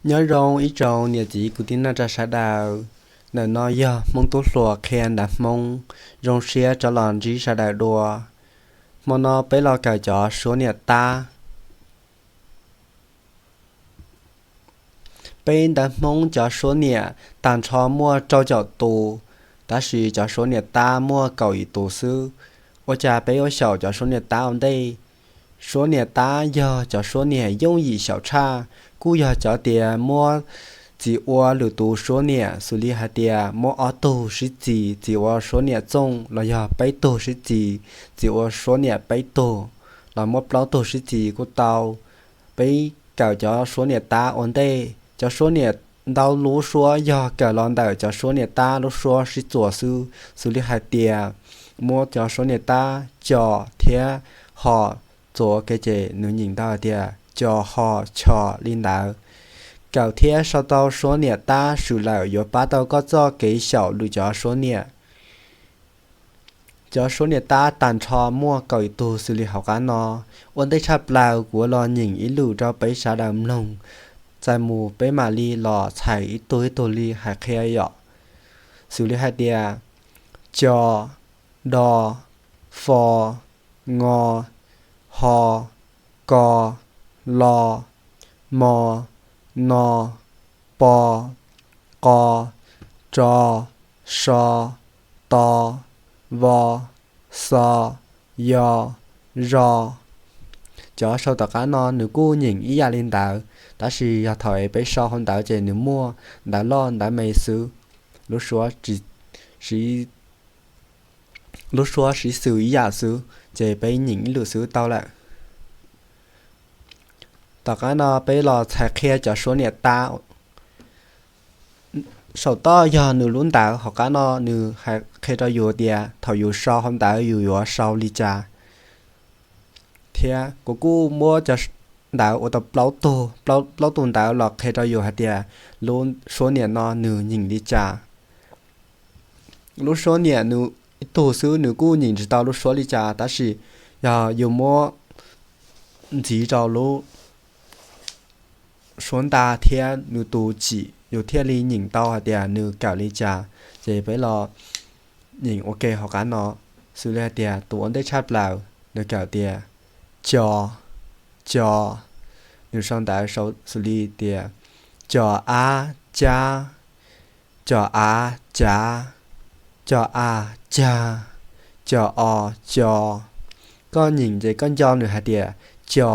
Nyob zoo ib tsoom niam txiv kwv tij neej tsa sawv daws. Ntawm no yog Hmoob Tub Hluas qhia ntawv Hmoob, zoo siab rov los ntsib sawv daws dua. Hmo no peb los kawm cov suab niam tab. Peb ntawv Hmoob cov suab niam tag nrho muaj rau caum tus, tab sis cov suab niam tab muaj kaum ib tus xwb. Ua cas peb yuav xyaum cov suab niam tab ua ntej? Suab niam tab yog cov suab niam yooj yim xyaum tshaj, kuj yog cov tias muab txiv ua lwm tus suab niam, xws li hais tias muab ob tug sib txiv, txiv ua suab niam txooj, los yog peb tug sib txiv, txiv ua suab niam peb tug, los muab plaub tug sib txiv kuj tau. Peb kawm cov suab niam tab ua ntej. Cov suab niam ntau lub suab yog kawm los ntawm cov suab niam tab lub suab sib txuas xwb, xws li hais tias muab cov suab niam tab co thiab ho txuas ua ke ces nws nyeem tau hais tias co ho cho li ntawd. Kawm thiab sau tau suab niam tab swm lawm yuav pab tau koj txoj kev xyaum lwm cov suab niam. Cov suab niam tab tag nrho muaj kaum ib tug xws li hauv qab no. Ua ntej tshaj plaws kuv los nyeem ib lwm rau peb sawv daws mloog, txais mus peb mam li los txhais ib tug ib tug li hais qhia yom. Xws li hais tias co, do, fo, ngo, ho, ko, lo, mo, no, po, qo, tso, so, to, vo, xo, yo, zo. Cov sau tom qab no nws kuj nyeem ib yam li ntawd, tab sis yog thaum es peb sau hauv ntawv ces nws muaj ntawv loj ntawv me xwb, lub suab, lub suab siv xws ib yam xwb, ces peb nyeem ib lwm xwb tau lawm. Tom qab no peb los txhais qhia cov suab niam tab. Saum toj yog nws lub ntawv, hauv qab no nws hais qhia rau yus tias thaum yus sau hauv ntawv yus yuav sau li cas. Thiab kuv kuj muab cov ntawv ua tau plaub tug, plaub tus ntawv los qhia rau yus hais tias lub suab niam no nws nyeem li cas. Lub suab niam nws ib tug xwb nws kuj nyeem tsis tau lub suab li cas, tab sis yog yus muab ntxiv rau lub suab nta thiab nws tus tsim yus thiaj li nyeem tau hais tias nws kawm li cas. Ces peb los nyeem ua ke hauv qab no. Xws li hais tias tus ua ntej tshaj plaws nws kawm tias co, co. Nws sau ntawv xws li tias co ab cab, co av cav, co a cag, co o co. Koj nyeem ces koj nco nws hais tias co,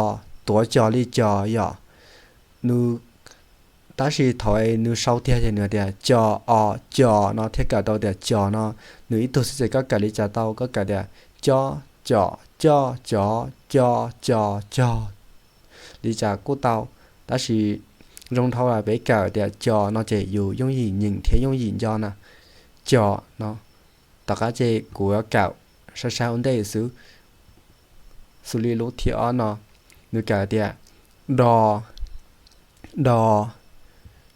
tuav co li co yom. Nws, tab sis thaum nws sau tiag ces nws tias co o co no thiaj kawm tau tias co no. Nws ib tug xwb ces koj kawm li cas tau, koj kawm tias cob, com, coj, cov, co, co, cog li cas kuj tau. Tab sis zoo dhau los peb kawm tias co no ces yus yooj yim nyeem thiab yooj yim nco na. Co no. Tom qab ces kuv yuav kawm saib saib ua ntej xwb. Xws li lub thib ob no, nws kawm tias do, do.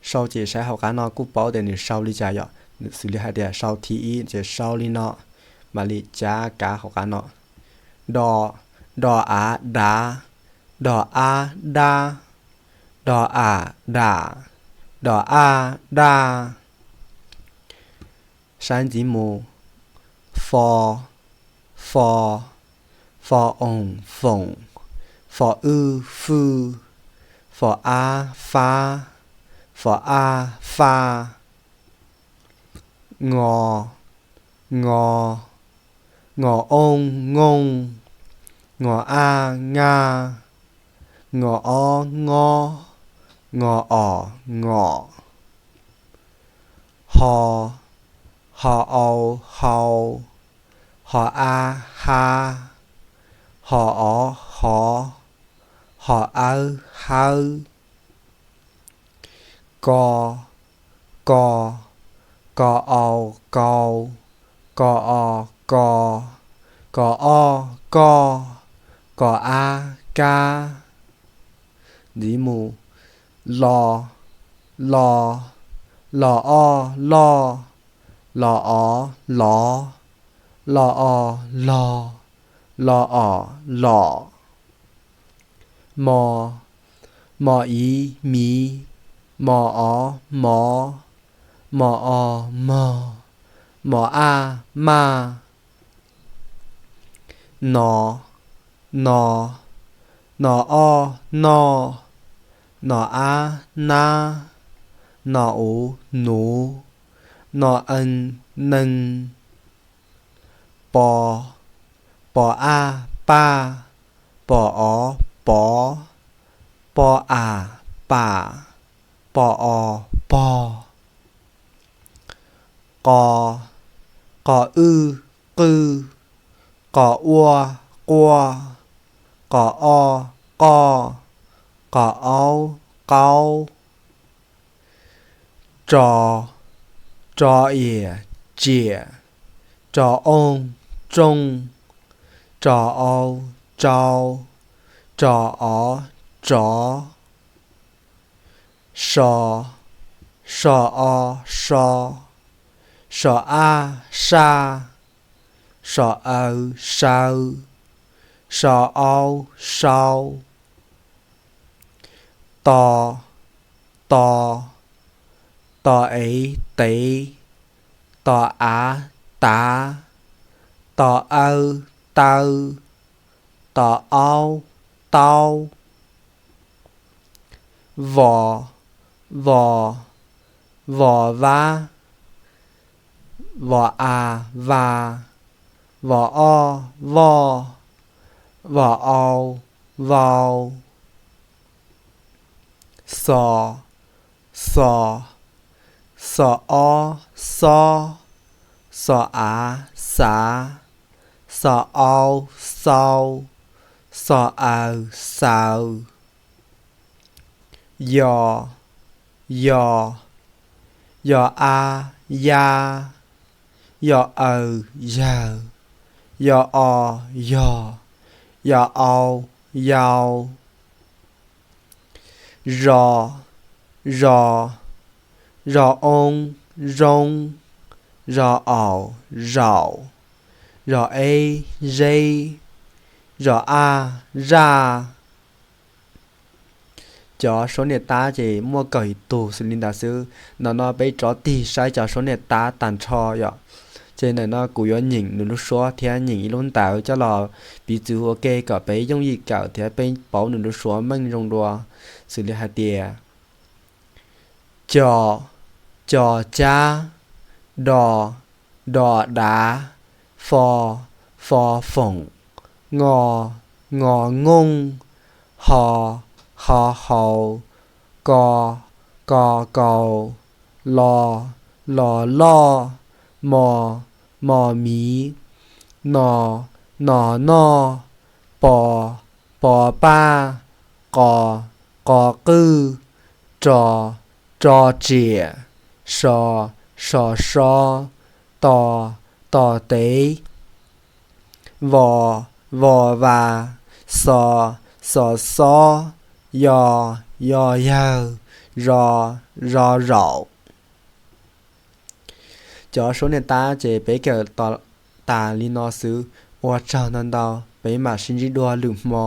Sau ces saib hauv qab no kuj paub tias nws sau li cas yom. Xws li hais tias sau thib ib ces sau li no, mam li cab kav hauv qab no. Do, do av dav, do ab dab, do a dam, do a daj. Saib ntxiv mus: fo, fo, fo oos foom, fo wj fwj, fo ab fab, fo aj faj. Ngo, ngo, ngo ooj ngooj, ngo aj ngaj, ngo ob ngob, ngo os ngom. Ho, ho au hau, ho ab hab, ho os hov, ho awb hawb. Ko, ko, ko au kau, ko o ko, ko oj koj, ko ab kab. Ntxiv mus: lo, lo, lo oj loj, lo os lov, lo o log, lo os lom. Mo, mo iv miv, Mos o, mov. Mos o, mog. Mos a, maj. No, no. No o, noj. No a, nab. No u, nuv. No e, nee. Po, po a, paj. Po o, pov. Po a, pam. Po o, pog. Qo, qo w, qwj. Qo ua, quaj. Qo o, qoj. Qo aub, qaub. Tso, tso ias, tsiam. Tso o, tsooj. Tso au, tsau. Tso o, tsov. So, so o, so. So a, saj. So aw, saw. So au, sau. To, to. To e, tev. To a, tav. To aw, taw. To aub, taub. Vos, vos. Vos vab. Vos a, vas. Vos o, voj. Vos au, vau. Xos, xos. Xos o, xob. Xos a, xav. Xos au, xau. Xos aw, xaw. Yos, yos. Yos a, ya. Yos aw, yawg. Yos o, yog. Yos au, yau. Zos, zos. Zos o, zoo. Zos au, zaum. Zos e, zeb. Zos a, zaj. Cov suab niaj tab ces muaj kaum ib tug xws li ntawd xwb. Ntawm no peb rov tig saib cov suab niaj tab tag nrho yom. Ces ntawm no kuv yuav nyeem nws lub suab thiab nyeem ib lub ntawv coj los piv txwv ua ke kom peb yooj yim kawm thiab peb paub nws lub suab meej zoo dua. Xws li hais tias, co, co cab. Do, do dav. Fo, fo foom. Ngo, ngo ngooj. Ho, ho haus. Ko, ko kaus. Lo, lo loj. Mo, mo miv. No, no noj. Po, po paj. Qo, qo qwj. Ro, ro riam. So, so sob. To, to tev. Vos, vos vas. Xos, xos xob. Yos, yos yawg. Zos, zos zaum. Cov suab niaj tab ces peb kawm tas li no xwb. Ua tsaug ntau ntau, peb mam sib ntsib dua lwm hmo.